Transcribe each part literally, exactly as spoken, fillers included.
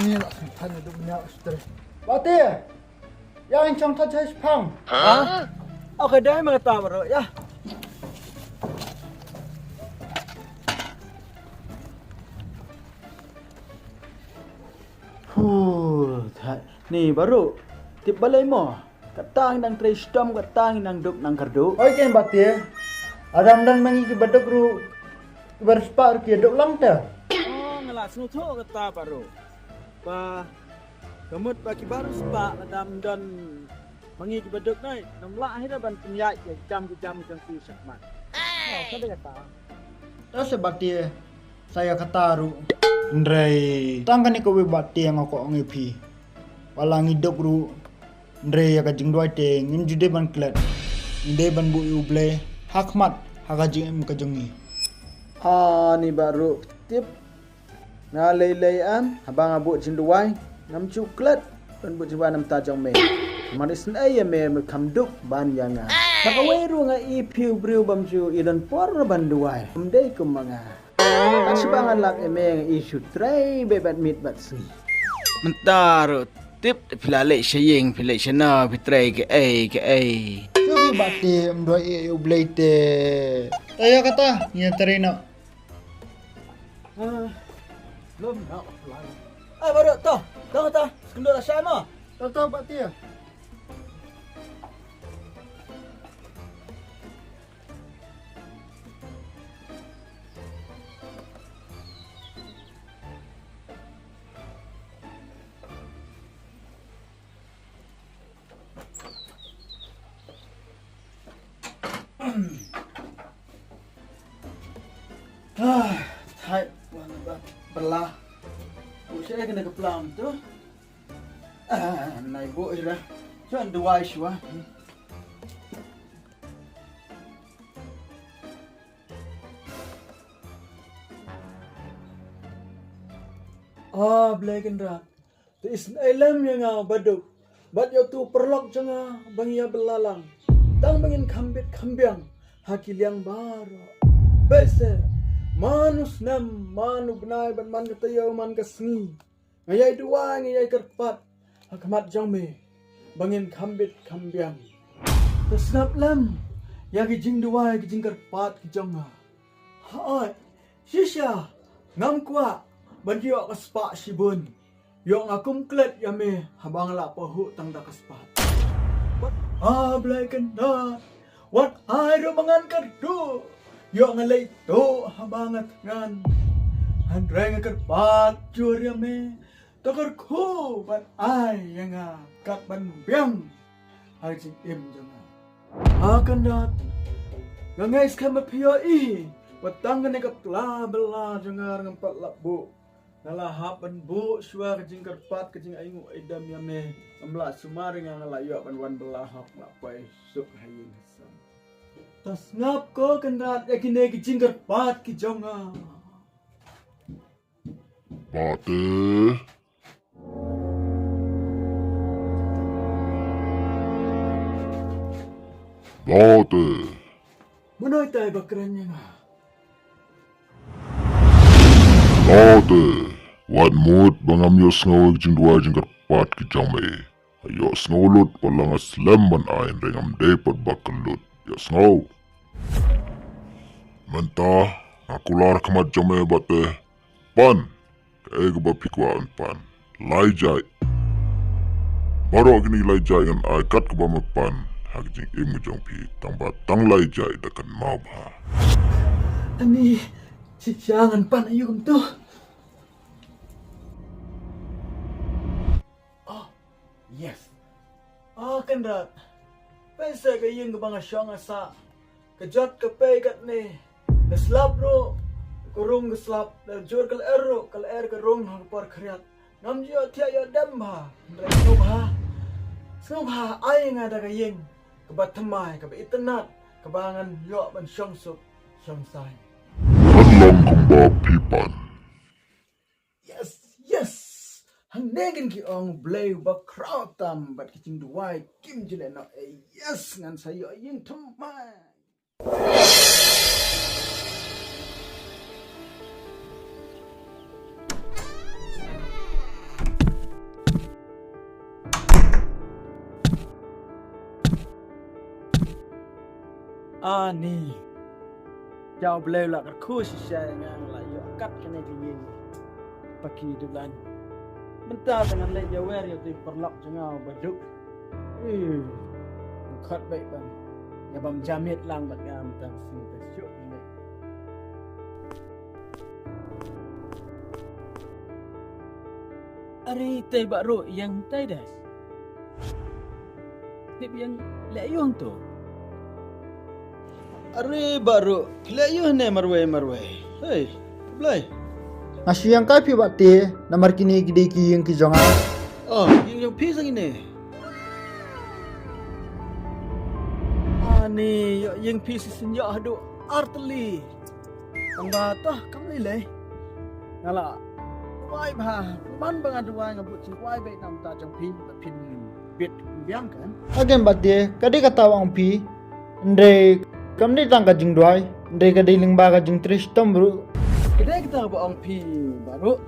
Ni la sngewthuh na dum nya stre. Bati. Ïa, ngin shong thait shipang. Ha? Okay, dei ma kata baroh, ïa. Huh, thait. Ni baroh. Tip balei mo? Kata ngi nang trei shitom, kata ngi nang duk nang kyrduh. Oi, ken Bati. Lada ym don ma ngi kiba duk ruh, kiba riewspah ruh ki duk lang te. Oh, nga la sngewthuh kata baroh. Ba ka mut ba kiba riewspah lada ym don ma ngi kiba duk nai, ngam lah hi ruh ban pynïaid ïa ki kam ki jam jong ki shakhmat. Oh, ka dei kata. Te sa Bati, sa ïa kata ruh. Hynrei tang kane kawei Bati nga kwah ong ïa phi. Wat la ngi duk ruh, hynrei ïa ka jingduwai te ngim ju dei ban klet. Ngi dei ban buh ïa U Blei ha khmat ha ka jingim ka jong ngi. Ani baroh tip. Nga lei lei em, haba nga buh jingduwai, ngam ju klet ban buh jingduwai na bynta jong me. Namar isynei ïa me, me kham duk ban ïa nga. Sa kawei ruh nga ïohi u briew bym ju ïa don por ban duwai. Ym dei kum ma nga. Kat shaba nga lap ïa me nga ïohi shu trei beit bad miet bad sngi. Mynta ruh tip, phi la leit sha ïing, phi leit shano, phi trei kaei kaei? Shu phi Bati, ym duwai ïa U Blei te. Te ïa kata, ngi ïa trei noh. Ah, lum noh. Ah, baroh to. To to. Skyndur lashai mo. To to Bati. Ah, thait wan ba bylla. U sha kane ka plam tu. Ah, nai bu ira. Chuan duwai shuwa. Ah, Blei Kynrad. Te isynei lem ïa nga baduk bad ïa utu u paralok jong nga ba ngi ïa bylla lang. Tang ba ngin kham bit kham biang ha ki liang baroh. Bad se man u snem, man u bnai bad man ka taïew, man ka sngi, nga ïai duwai, nga ïai kyrpad ha khmat jong me ba ngin kham bit kham biang. Te sngap lem ïa ki jingduwai ki jingkyrpad ki jong nga. Hooid, shisha ngam kwah ban ïoh ka spah shibun. Ïoh nga kum klet ïa me haba nga la pahuh tang da ka spah. Wat ai Blei Kynrad, wat ai ruh ba ngan kyrduh. Ïoh nga leit tuh haba nga thngan. Hynrei nga kyrpad jur ïa me, to kyrkhu bad ai ïa nga kat ban biang ha ka jingim jong nga. Ah Kynrad, nga ngeit skhem ba phi ïohi ba tang kane ka pla bylla jong nga ngam pat lah buh. Nga la hap ban buh shuwa ka jingkyrpad, ka jingainguh aidem ïa me. Ngam lah sumar ïa nga, nga la ïoh ban wan bylla hok, nga la poi suk ha ïing ha sem. To sngap ko Kynrad ïa kine ki jingkyrpad ki jong nga. Bate. Bate. Mynno ita ba kren ïa nga? Bate. Wat mut ba ngam ïohsngew ïa ki jingduwai jingkyrpad ki jong me. Ïohsngew lut, wat la nga slem ban ai, hynrei ngam dei pat ba kyllut. Ïohsngew. Mynta nga kular khmat jong me Bate. Pan kaei kaba phi kwah ban pan. Lai jait. Baroh kine ki lai jait ngan ai kat kaba me pan ha ka jingim ka jong phi, tang ba tang lai jait da kynmaw bha. Ani, shisha ngan pan aïu kumto? Oh, yes. Oh, Kynrad. Pynse ka ïing kaba nga shong nga sah, ka jot ka pei katne. Ka slab ruh ka rung ka slab, da jur ka lyer ruh ka lyer ka rung ha ka por khriat. Ngam ju ïoh thiah ïoh dem bha. Hynrei sngewbha, sngewbha ai nga da ka ïing kaba thymmai, kaba itynnad, kaba ngan ïoh ban shong suk shong saiñ. Kan long kumba phi pan. Yes, yes. Hangne kin ki ong Blei uba khraw tam bad ki jingduwai kim ju leh noh. Eh, yes, ngan sa ïoh ïing thymmai. Ni. Ïa U Blei u la kyrkhu shisha ïa nga, nga la ïoh kat kane ka ïing. Paki dulan. Mynta te ngan leit ïawer ïa u paralok jong nga u Baruh. Ih, khot beit ban ïa bam jamit lang bad nga mynta shisien te shuh leit. Are te Baruh, ïeng te da. Tip ïeng leh ïeng to. Are Baruh, leh ïeng ne marwei marwei. Hei, Blei. Nga shu ïeng kai phi bad te, namar kine ki dei ki ïing ki jong nga. Oh, ïing jong phi sa kine. Ani, ïoh ïing phi shisien ïoh haduh ar tylli. Tang ba toh kam lei lei. Nga la duwai bha. Pynban ba nga duwai nga bud jingduwai beit na bynta jong phi, ba phin bit biang kan. Again bad te, ka dei kata ba ong phi. Hynrei kam dei tang ka jingduwai, hynrei ka dei lyngba ka jingtrei shitom Baruh. Ka dei kata ba ong phi Baruh.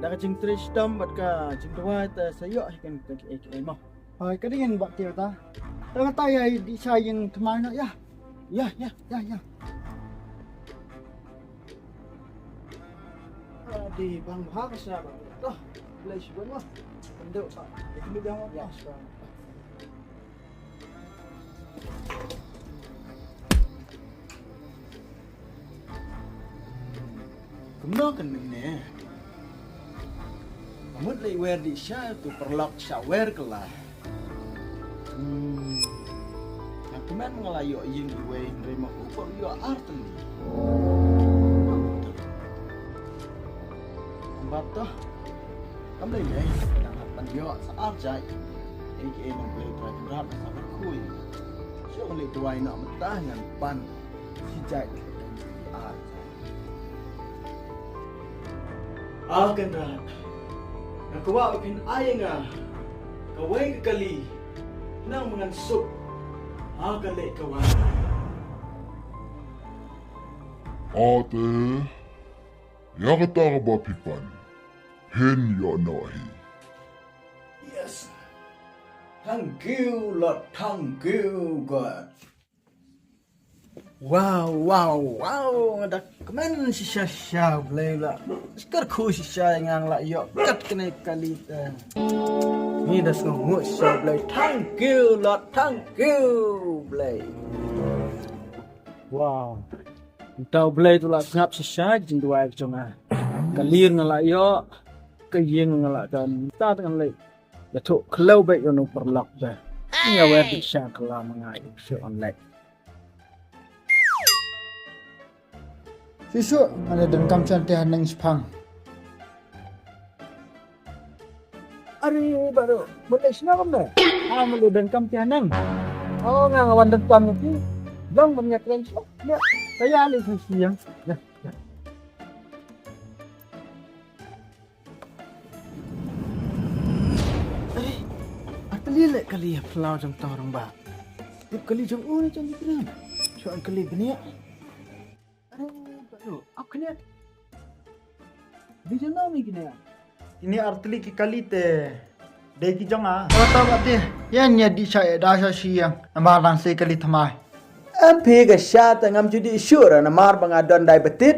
Da ka jingtrei shitom bad ka jingduwai te sa ïoh hi kan kiei kiei mo. Hoi, ka dei ïeng bad te ta. Ta kata ïa dih sha ïing thymmai noh ïa. Ïa, ïa, ïa, ïa. Adi bang bha ka sha bang. Toh, Blei shu ban mo. Kynduh sa. Kynduh bang mo. Ïa, sha. Kumno kan mynne? Ka mut leit wer dih sha uto u paralok sha wer kylla. Hmm. Nga kmen nga la ïoh ïing iwei hynrei ma u pat u ïoh ar tylli. Kumba toh. Kam lei lei, nang hap ban ïoh sa ar jait. Ïa kiei na U Blei Trai Kynrad sa kyrkhu ïa nga. Shu leit duwai noh mynta ngan pan shi jait ar jait. A Kynrad, nga kwah ba phin ai ïa nga kawei ka kali, khnang ba ngan suk ha ka leit ka wan. Ate, ïa kata kaba phi pan, phin ïoh noh hi. Yes. Thank you, Lord. Thank you, God. Wow, wow, wow. Nga da kmen shisha shisha, Blei la kyrkhu shisha ïa nga, nga la ïoh kat kane ka kali te. Ngi da sngewnguh shisha, Blei. Thank you, Lord. Thank you, Blei. Wow. Mynta U Blei u la sngap shisha jingduwai jong nga. Ka kali nga la ïoh, ka ïing nga la don. Mynta te ngan leit ïathuh khlaw beit ïa uno u paralok te. Ïa wer beit sha kylla ma nga ïa shu on leit. Shisha, nga la donkam shuwa te haneng shipang. Are Baruh, mut leit shano kumne? Ah, mut leit donkam te haneng. Oh, nga nga wan donkam ïa phi. Long ban ïakren shuwa. Ïa, ka ïa leit sha sha ïing. Ïa, ïa. Are, ar tylli leh kali ha phyllaw jong uto u rangbah. Tip kali jong u ne jong u Ibrahim. Shu wan kali bniah. Are, Baruh, ap khyndiat. Dei jong no mi kine? Kine ar tylli ki kali te dei ki jong nga. Kata ba te, ïa nia dih sha ïa da sha shi ïing. Namar dang sei kali thymmai. Em phi ka sha te ngam ju dih shuh ra namar ba nga don dai ba tit.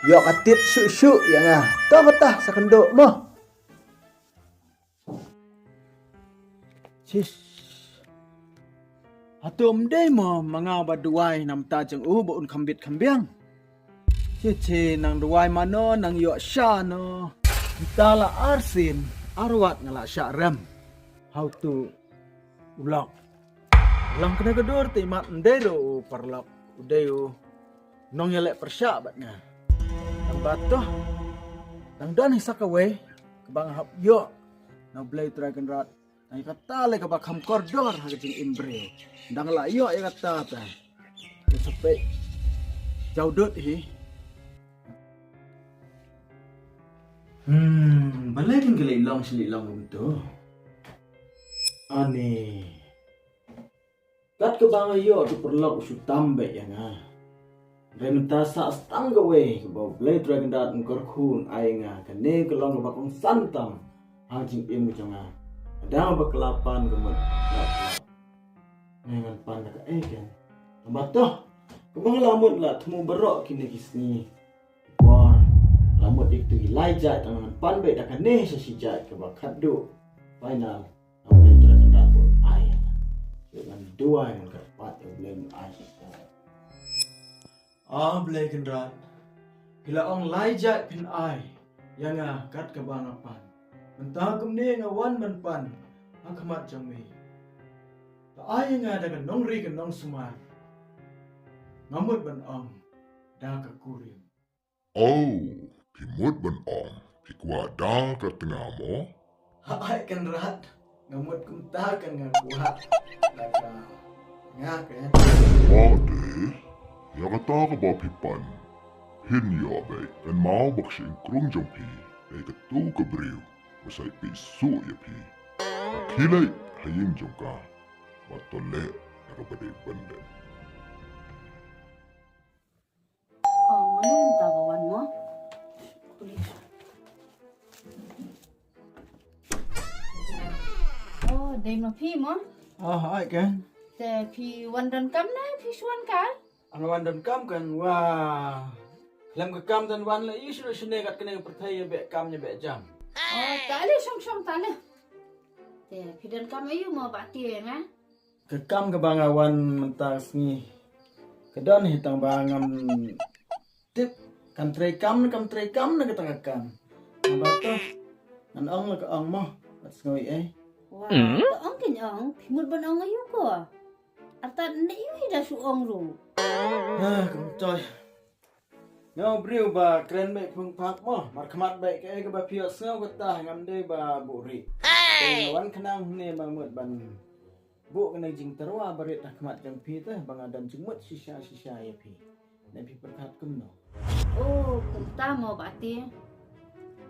Ïoh ka tit shuh shuh ïa nga. To kata sa kynduh mo. Sis. Hato ym dei mo ma nga ba duwai na bynta jong u ba un kham bit kham biang. Che che nang duwai mano nang ïoh sha no. Mynta la arsien arwat nga la shah rem ha uto u lok. Long kane ka dur te mat ym dei ruh u paralok, u dei u nongïaleh pyrshah bad nga. Tang ba toh dang don hi sa kawei kaba nga hap ïoh na U Blei Trai Kynrad. Nang ïa kata lei kaba kham kordor ha ka jingim briew. Dang la ïoh ïa kata te. Te sa peit jaw dud hi. Hmm, balei kin ka lei long shi lei long kumto? Ani. Kat kaba nga ïoh uto u paralok u shu tam beit ïa nga. Hynrei mynta sa tang kawei kaba U Blei Trai Kynrad un kyrkhu un ai nga, kane ka long kaba kongsan tam ha ka jingim ka jong nga. Ka dang ba ka la pan ka mut la ka la. Ngan pan da kaei ken. Tang ba toh Kumba nga la mut la thmu baroh kine ki sngi. Por la mut ïa kitu ki lai jait, tang ngan pan beit da kane sha shi jait kaba khatduh. Final. Nga Blei Trai Kynrad bun ai. Ngan duwai, ngan kyrpad ïa U Blei un ai shisha. Ah, Blei Kynrad, phi la ong lai jait phin ai ïa nga kat kaba nga pan. Mynta kumne nga wan ban pan ha khmat jong me. To ai ïa nga da ka nongri ka nongsumar. Nga mut ban ong da ka kurim. Oh, phi mut ban ong phi kwah da ka tnga mo? Hooid Kynrad, nga mut kumta kan, nga kwah da ka tnga kan. Wat de, ïa kata kaba phi pan, phin ïoh beit. Kynmaw ba ka shyieng krung jong phi dei katu ka briew ba sa ïa peit shuh ïa phi. Khie leit ha ïing jong ka bad to leh ïa kaba dei ban leh. Oh, mano mynta ba wan mo? Oh, dei ma phi mo? Oh, hooid kan. Te phi wan donkam ne phi shu wan kai? Nga wan donkam kan, wa. Khlem ka kam don wan la ïa shu shane kat kane ka pyrthei, ïa beh kam ïa beh jam. Oh, ta leh, shong shong ta leh. Te phi donkam aiu mo Bah Tieng, ha? Ka kam kaba nga wan mynta ka sngi ka don hi, tang ba ngam tip kan trei kam ne kam trei kam ne kata ka kam. Naba to ngan ong la ka ong mo, bad sngew ei. Wa, ka ong kan ong, phi mut ban ong aiu ko? Artat ne aiu hi da shu ong ruh. Ha, kumtoi. Nga u briew ba kren beit phung phak mo, markhmat beit kaei kaba phi ïohsngew kata ngam dei ba buhrieh. Te nga wan khnang hangne ba mut ban buh kane ka jingtyrwa barit ha khmat jong phi te ba nga don jingmut shisha shisha ïa phi. Ne phi pyrkhat kumno? Oh, kumta mo Bah Tieng.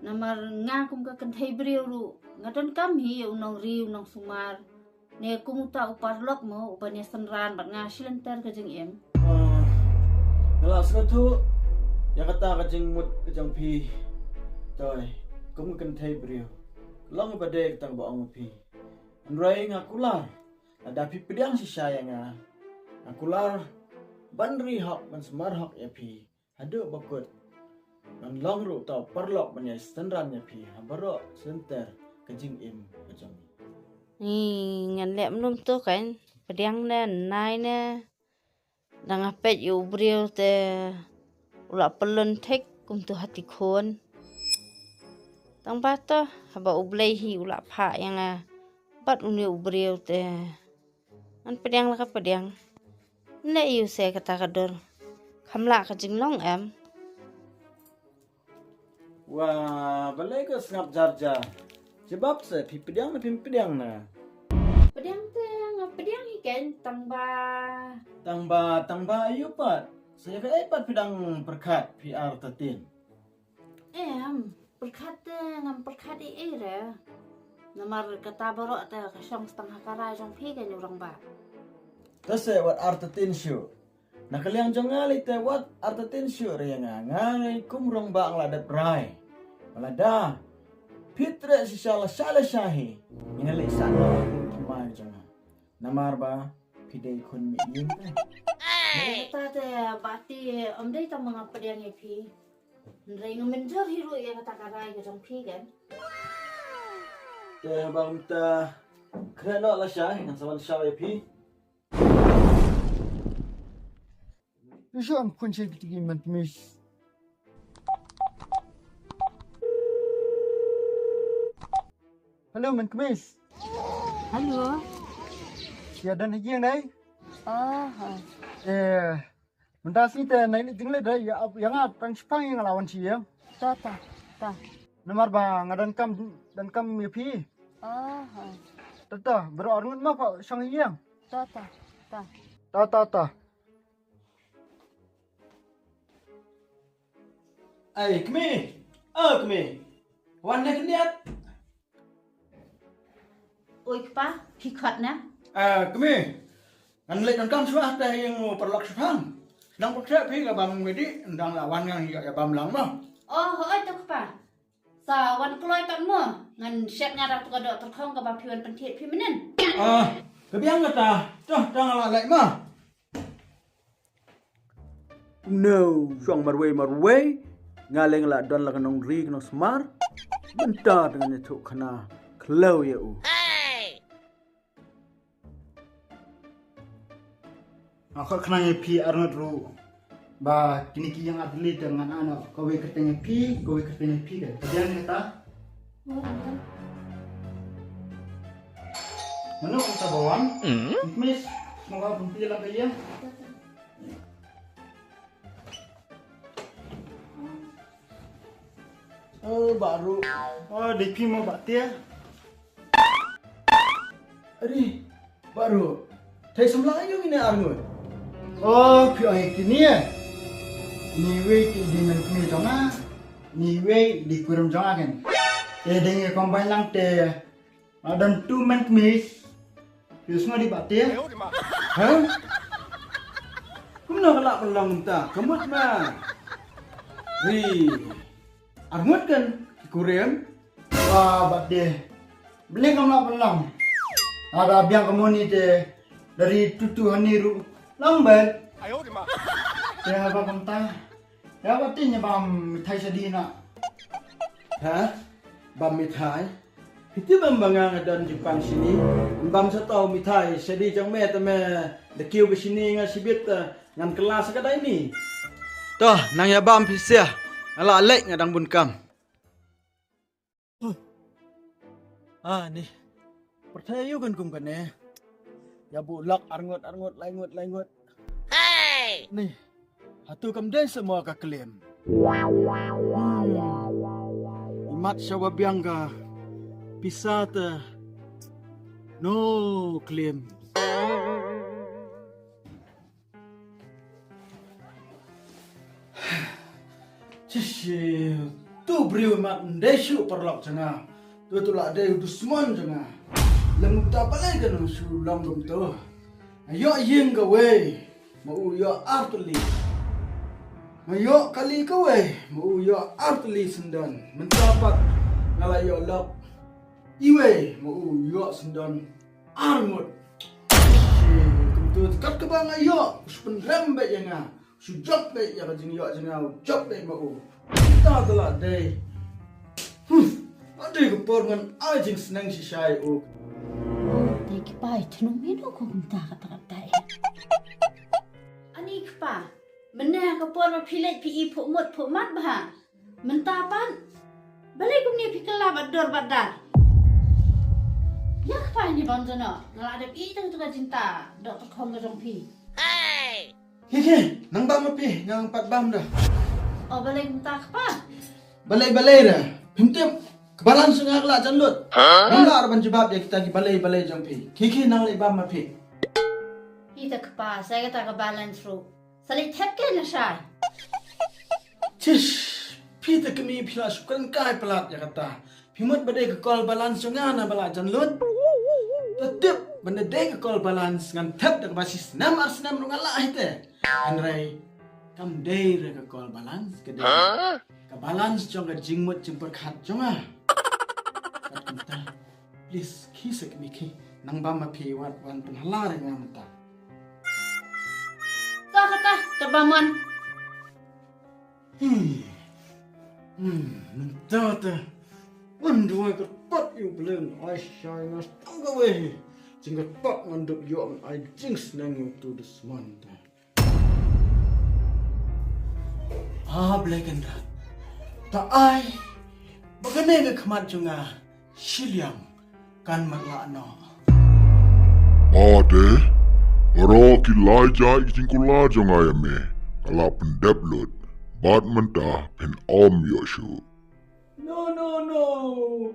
Namar nga kum ka kynthei briew ruh nga donkam hi ïa u nongri u nongsumar. Ne kum uta u paralok mo uban ïa synran bad nga shilynter ka jingim. Ah, nga la sngewthuh ïa kata ka jingmut ka jong phi. Toi, kum ka kynthei briew, long ba dei kata kaba ong ma phi. Hynrei nga kular lada phi pdiang shisha ïa nga. Nga kular ban ri hok, ban sumar hok ïa phi. Haduh ba kut ngan long ruh uta u paralok ban ïa synran ïa phi ha baroh shilynter ka jingim ka jong ngi. Ngi ngan leh mlum to kan, pdiang ne nai ne. Dang nga peit ïa u briew te u la pyllun thik kumtu ha tikhun. Tang ba to haba U Blei hi u la phah ïa nga bad une u briew te. Ngan pdiang la ka pdiang. Nleh ïa u se kata ka dur. Kham lah ka jinglong em. Wa, balei ka sngap jar jar? Jubab se, phi pdiang ne phim pdiang ne? Pdiang te nga pdiang hi ken, tang ba. Tang ba, tang ba aiu pat? Sa ïa kaei pat phi dang pyrkhat phi artatien? Em, pyrkhat te ngam pyrkhat ei ei re. Namar kata baroh te ka shong stang ha ka rai jong phi ken u rangbah. Te se wat artatien shuh. Na ka liang jong nga lei te wat artatien shuh re ïa nga. Nga ngi kum rangbah nga la dep rai. Lada phi treh shisha lashai lashai hi, nga leit sah noh kum thymmai jong nga. Namar ba phi dei khun mih ïing te. Kata te Bah Tieng, ym dei tang ba nga pdiang ïa phi. Hynrei nga mynjur hi ruh ïa kata ka rai ka jong phi kan. Te haba kumta khreh noh lashai, ngan sa wan shaw ïa phi. Shu wan khun shi kiti ki man tmis. Hello, man kmis. Hello. Ïa don ha ïing dei? Oh, ha. Eh, mynta sngi te nai leit jingleit dei, ïa, ïa nga tang shipang ïa nga la wan shi ïing. Ta, ta, ta. Namar ba nga donkam, donkam ïa phi. Oh, ha. Ta, ta, bro, arngut ma pha shong ïing. Ta, ta, ta. Ta, ta, ta. Ai, kmie. Oh, kmie. Wan ne khyndiat. Oi kpa, phi khot na? Ah, kmie. Ngan leit nang kam shuwa te ïa u paralok shipang. Nang pyrshah phi ka bam ngedi, ndang la wan ngan ïa bam lang ma. Oh, hooid to kpa. Sa wan kloi pat mo, ngan shet nga da tu ka doh tyrkhong kaba phi wan pynthied phi mynnin. Ah, ka biang kata. To, to nga la leit ma. No, shong marwei marwei. Nga leng la don la ka nongri ka nongsmar. Mynta te ngan ïathuh khana khlaw ïa u. Nga khot khnang ïa phi arngut ruh ba kine ki ïing artylli te ngan ai noh kawei kyrteng ïa phi, kawei kyrteng ïa phi, ka biang ne kata. Mano kata ba wan? Miss, semoga pun phi la ka ïing. Oh, Bah Ruh. Oh, dei phi mo Bah Tia. Ari, Bah Ruh. Thei samla aïu kine arngut? Oh, phi ong ïa kine. Ni wei ki dei men kmie jong nga. Ni wei dei kurim jong nga ken. Te dei ngi combine lang te. Nga don tu men kmie. Phi sngew dei Bah Tia. Ha? Kumno ka lah pynlong mynta? Ka mut ma. Ri. Arngut kan ki kurim. Wah, Bah Tia. Balei kam lah pynlong? Ada biang ka moni te dari tutu hani ruh. Lambat. Te haba kumta. Ïa ba tin ïa bam mithai shadi na. Ha? Bam mithai? Phi tip em ba nga nga don jingpang shini. Bam sa tau mithai shadi jong me te me da kiew ba shini nga shibit, eh, ngan kylla sa ka dai ni. To, nang ïa bam phi sia. Nga la leh nga dang bun kam. Ah, ni. Pyrthei aïu kan kum kane. Ïa bu lok arngut arngut laingut laingut. Hey! Ni. Hatu kam dei semua ka claim. Hmm. Imat sha ba biang ka pisa te. No claim. Chishi, tu briew mat ndei shu paralok jong nga. Tu tu la dei u dusmon jong nga. Lem ta balei kan shu long dum tu. Ayo ïing kawei, ma u ïoh artylli. Ma ïoh kali kawei, ma u ïoh artylli syndon. Mynta pat nga la ïoh lok. Iwei, ma u ïoh syndon. Arngut. Shi, kumtu kat kaba nga ïoh, u shu pynrem bad ïa nga. U shu jop bad ïa ka jingïoh jong nga, u jop bad ma u. Ta ta la dei. Hmm. Ade ka por ngan ai jingsneng shisha ïa u. Dei ki pai tnum ïa no ko kumta ka ta ka dei. Ani kpa, mynne ka por ba phi leit phi i phuh mut phuh mat bha. Mynta pat. Balei kumne phi kylla bad dor bad dar. Ïa kpa ni bam jano. Nga la dep i tang tu ka jinta. Dok tu khong ka jong phi. Hey! Hi hi, nang bam ma phi, nang pat bam da. Oh, balei mynta kpa. Balei balei da. Phim tip. Ka balance nga la jan lut. Nang la ban jubab ïa kita ki balei balei jong phi. Hi hi nang leh bam ma phi. Hi ta kpa, sa kata ka balance ru. Sa leh thep ke na shai. Chish, phi te kmie phi la shu kren kai palat ïa kata. Phi mut ba dei ka call balance jong nga na ba la jan lut. Ta tip ba na dei ka call balance ngan thep da kaba shi snem ar snem ruh nga la hi te. Hynrei kam dei re ka call balance ka dei. Ka balance jong ka jingmut jingpyrkhat jong nga. Kat kumta. Please, khi sa kmie khi. Nang bam ma phi wat wan pynhala re nga mynta. Ka kata, ka bam wan. Hmm. Hmm, mynta te. Wan duwai ka pat ïa u Blei ai shai nga tang kawei. Jingkyrpad ngan dup ïoh ngan ai jingsneng ïa utu u dusmon te. Ah, Blei Kynrad. Ta ai ba kane ka khmat jong nga shiliang kan matlah noh. Ade, baroh ki lai jait ki jingkular jong nga ïa me ka la pyndep lut, bad mynta phin ym ïoh shuh. No, no, no.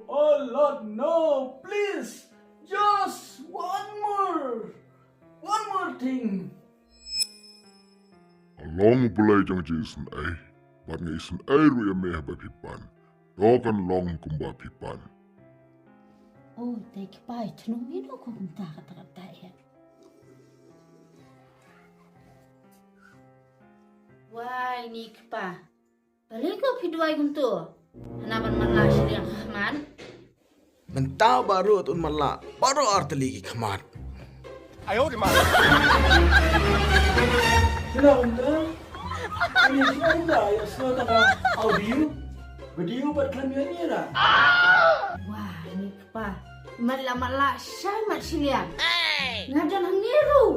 Oh Lord, no. Please, just one more. One more thing. Ka long U Blei jong ka jingisynei, bad nga isynei ruh ïa me haba phi pan. To kan long kumba phi pan. Oh, te ki pai tnum ïa no ko kumta kata kata ïa. Wai ni kpa. Balei ko phi duwai kumto? Hana ban matlah shiliang khmat. Mynta baroh tun matlah baroh artylli ki khmat. Ayo di ma. Kina kumta. Ini shuwa ïa shuwa ta ka audio, video bad klam ïa ni ra. Wah, ni kpa. Mat la mat la shai mat shiliang. Nga don hangne ruh.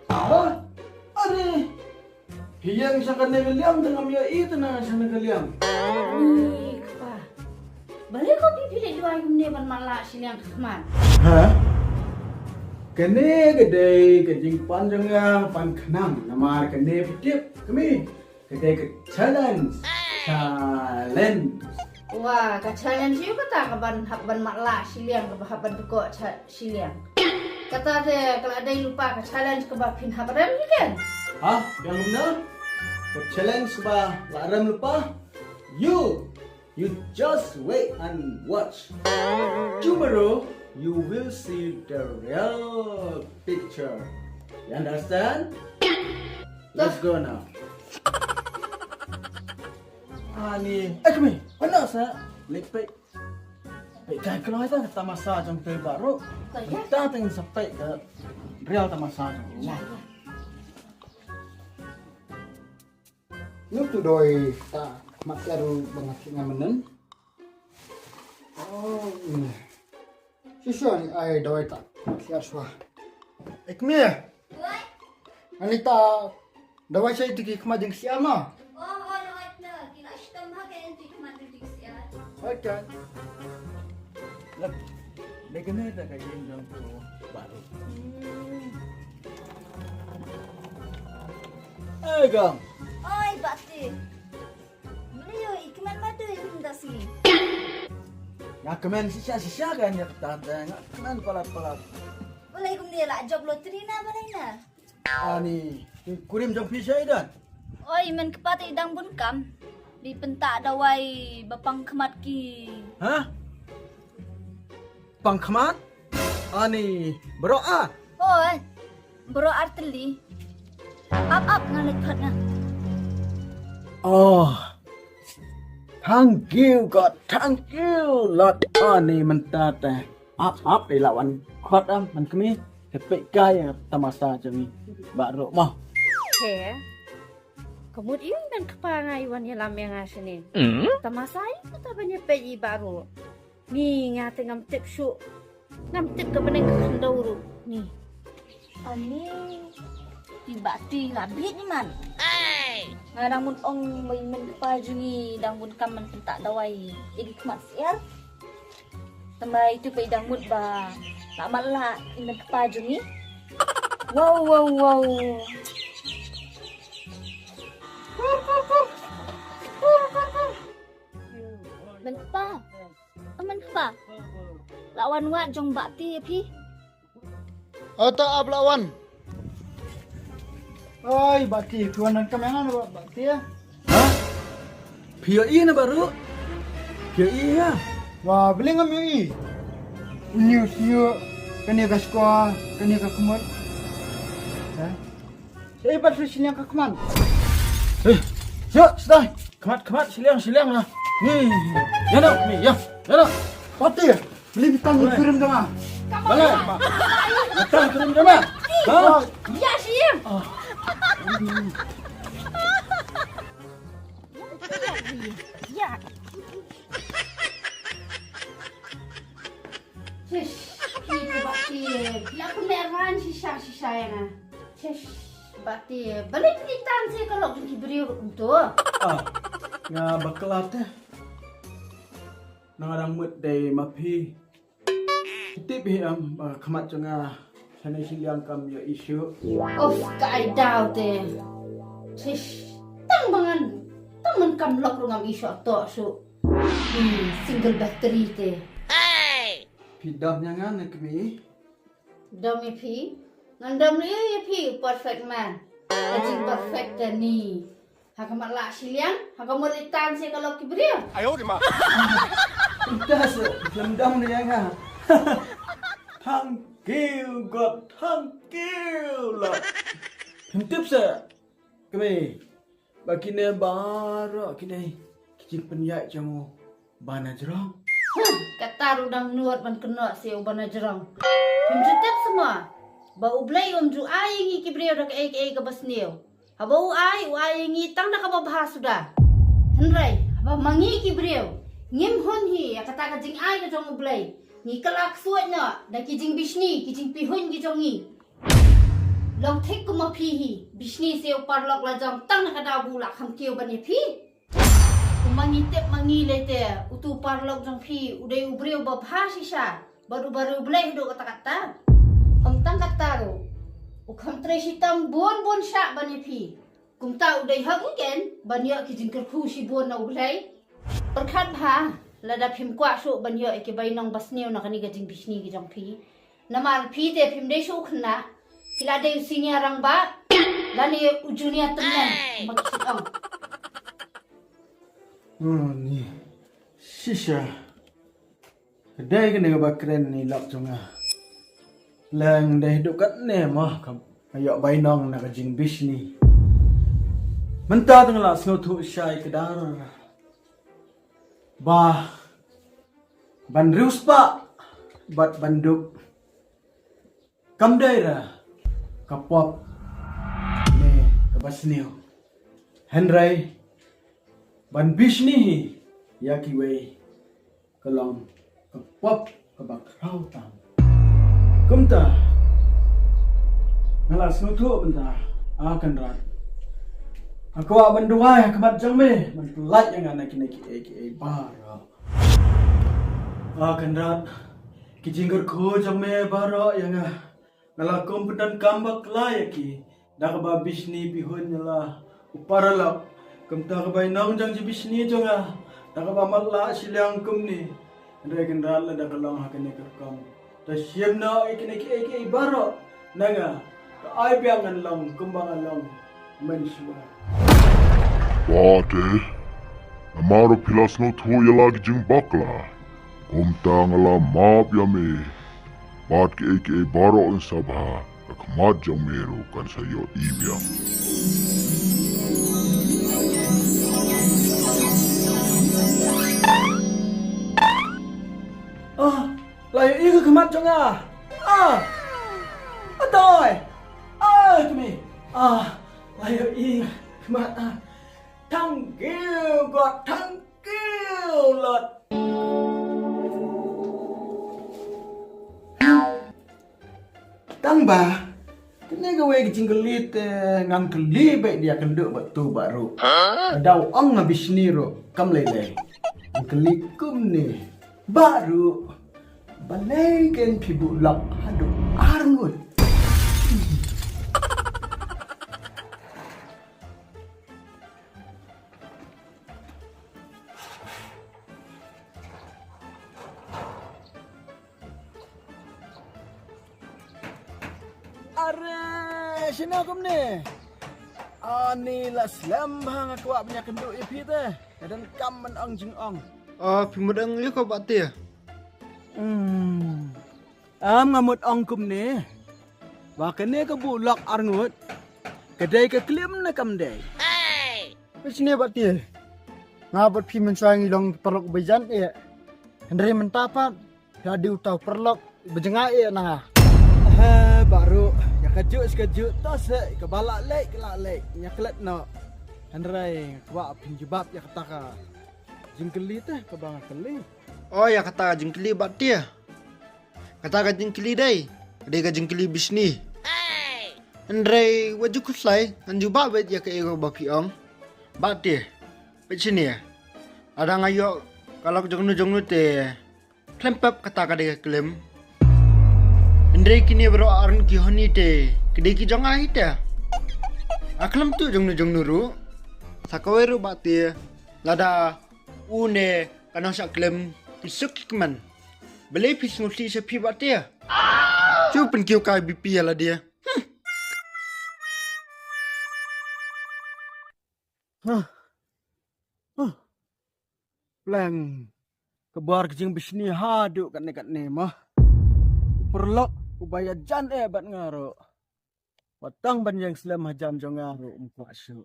Ba, are. Hi ïeng sha kane ka liang te ngam ïohi te na sha kane ka liang. Ni kpa. Balei ko phi phi leh duwai kumne ban mat la shiliang ka khmat. Ha? Kane ka dei ka jingpan jong nga pan khnang namar kane phi tip kmie. Ka dei ka challenge. Challenge. Wah, ka challenge ïa kata ka ban hap ban mat la shiliang ka ban hap ban pynkoh cha shiliang. Kata te ka la dei lypa ka challenge kaba phin hap rem ïa ken. Ha? Ïa kumno? Ka challenge kaba la rem lypa? You, you just wait and watch. Tomorrow, you will see the real picture. You understand? Let's go now. Ani, eh, kmie, pynah sa. Leh peit. Peit kai kloi ta ka tamasa jong te baroh. Peit ta teng sa peit ka real tamasa jong. Ïa, ïa. Nuk tu doi ta mat ïa ru bang ki ngam menen. Oh, ini. Shisha ni ai doi ta mat ïa shuwa. Eh, kmie. Ani ta dawai sa ïa ki khmat jingsiar ma. Oh, oh, dawai ta. Ki la shitom ha ka ïa ki khmat jingsiar. Oi kan. Lak. Dei kane ta ka ïing jong u baroh. Eh, Gam. Oi, Bati. Mlio i kmen ma tu i kum da si. Nga kmen shisha shisha kan ïa kata ta nga kmen palat palat. Balei kumne la jop lottery na balei na. Ani, kurim jong phi shaei don? Oi, men kpa te i dang bun kam. Dei pynta dawai ba pang khmat ki. Ha? Pang khmat? Ani, baroh a? Oi, baroh ar tylli. Ap ap nga leit khot nga. Oh. Thank you God, thank you Lord. Ani mynta te. Ap ap ila wan khot am man kmie. Te peit kai ïa tamasa jong ngi. Baroh mo. He. Ka mut ïa u man kpa nga i wan ïalam ïa nga shane. Tamasa ïa kata ban ïa peit ïa baroh. Ni nga te ngam tip shuh. Ngam tip ka bneng ka khyndew ruh. Ni. Ani. Ti Bati la bit ni man. Nga dang mut ong ba i man kpa jong ngi dang mut kam man pynta dawai ïa ki khmat siar. Tang ba itu ba i dang mut ba la mat la i man kpa jong ngi. Wow wow wow. Man kpa. Man kpa. La wan wad jong Bati phi. Ata ap la wan. Oi Bati, phi wan nang kam ïa nga na Bati. Ha? Phi ïohi na baroh? Phi ïohi nga? Wa, balei ngam ïohi? News ïoh kane ka skua, kane ka khmat. Ha? Sa ïa pat shu shiliang ka khmat. Eh, shu, sdai. Khmat, khmat, shiliang, shiliang ha. Ni, ïa no, ni, ïa, ïa no. Pati, beli bitang kurim jong nga. Bala, bitang kurim jong nga. Ha? Ïa, shiliang. Ïa. Shish, ki tu Bati, la pynlehrain shisha shisha ïa nga. Shish, Bati, balei phi tan sha ka lok jong ki briew ruh kumto? Ah, nga bakla te. Nga dang mut dei ma phi. Tip hi am, ba khmat jong nga shane shiliang kam ïohi shuh. Of, ka ai daw te. Shish, tang ba ngan, tang ban kam lok ruh ngam ïohi shuh to shuh. Hmm, single battery te. Phi dom ïa nga ne kmie? Dom ïa phi? Ngan dom ïa phi, perfect man. Ka jing perfect te ni. Ha ka mat la shiliang, ha ka mut i tan sha ka lok ki briew. Ai odi ma. Ita se, lam dom ïa nga. Thank you God, thank you Lord. Phin tip se. Kmie, ba kine baroh kine ki jingpynïaid jong u Banajrong. Huh, kata ruh dang nud ban kynnoh sha u Banajrong. Phim ju tip seh mo ba U Blei um ju ai ïa ngi ki briew da kaei kaei kaba sniew. Haba u ai, u ai ïa ngi tang da kaba bha suda. Hynrei haba ma ngi ki briew ngim hun hi ïa kata ka jingai ka jong U Blei, ngi kylla ksuid noh da ki jingbishni, ki jingpihuiñ ki jong ngi. Long thik kum ma phi hi, bishni se u paralok la jong tang na ka daw ba u la kham kiew ban ïa phi. Kum ma ngi tip ma ngi lei te, utu u paralok jong phi u dei u briew ba bha shisha bad uba riewblei haduh katta katta. Ym tang katta ruh, u kham trei shitom bun bun shah ban ïa phi. Kumta u dei hok ïa ken ban ïoh ki jingkyrkhu shibun na U Blei. Pyrkhat bha, lada phim kwah shuh ban ïoh ïa ki bainong basniew na kane ka jingbishni ki jong phi. Namar phi te phim dei shuh u khynnah, phi la dei u senior rangbah lane u junior tymmen, ma ki shu ong. Hmm, ni. Shisha. Ka dei kane kaba kren ïa i lok jong nga. Leng dei haduh katne mo ka ïoh bainong na ka jingbishni. Mynta te nga la sngewthuh shai kdar ba ban riewspah bad ban dup kam dei re ka pop ne kaba sniew. Hynrei ban bishni hi ïa kiwei ka long ka pop kaba khraw tam. Kumta nga la sngewthuh mynta, a Kynrad. Nga kwah ban duwai ha khmat jong me ban pyllait ïa nga na kine kiei kiei baroh. A Kynrad, ki jingkyrkhu jong me baroh ïa nga, nga la kum pyndonkam bakla ïa ki da kaba bishni pihuiñ ïa la u paralok. Kumta ka bainong jong jingbishni jong nga da kaba matlah shiliang kumne. Hynrei Kynrad, lada ka long ha kane ka rukom, to shim noh ïa kine kiei kiei baroh na nga. To ai biang ngan long kumba nga long mynshuwa. Bate, namar ba phi la sngewthuh ïa la ki jingbakla, kumta nga la map ïa me. Bad kiei kiei baroh kan sa bha, ka khmat jong me ruh kan sa ïohi biang. Ah, la ïohi ka khmat jong nga. Ah, atoi. Ah, kmie. Ah, la ïohi ka khmat. Ah. Thank you God, thank you Lord. Tang ba kane kawei ka jingkylli te ngan kylli beit ïa kynduh bad tu baroh. Lada u ong nga bishni ruh kam lei lei. Ngan kylli kumne baroh. Balei ken phi buh lok haduh ar ngut? Are, shano kumne? Ani la slem bha, nga kwah ban ïakynduh ïa phi te. Nga donkam ban ong jingong. Ah, phi mut ong ïa ka Bah Tia? Hmm. Am nga mut ong kumne. Ba kane ka buh lok ar ngut ka dei ka klim ne kam dei? Peit shane Bah Tia. Nga bad phi mynshuwa ngi long paralok ba jan eh. Hynrei mynta pat phi la dei uta u paralok ba jngai eh na nga. He baroh, ïa kajuh shi kajuh, to seh, kaba lah leh ka lah leh, ïa klet noh. Hynrei nga kwah phin jubab ïa kata ka jingkylli te kaba nga kylli. Oh, ïa kata ka jingkylli Bah Tia. Kata ka jingkylli dei, ka dei ka jingkylli bishni. Hynrei wat ju khuslai, ngan jubab beit ïa kaei kaba phi ong. Bah Tia, peit shane. Lada nga ïoh ka lok jongno jongno te khlem pep kata ka dei ka klim. Hynrei kine baroh ar ngut ki honi te ka dei ki jong nga hi te. Nga khlem tuh jongno jongno ruh. Sa kawei ruh Bah Tia, lada une ka nongshah klim ki suk ki kmen, balei phi sngewsih sha phi Bah Tia? Shu pynkiew kai B P ïa lade. Hmm. Huh. Huh. Pleng ka bor ka jingbishni haduh katne katne ma. Paralok uba ïajan eh bad nga ruh. Wat tang ban ïeng slem hajan jong nga ruh um kwah shuh.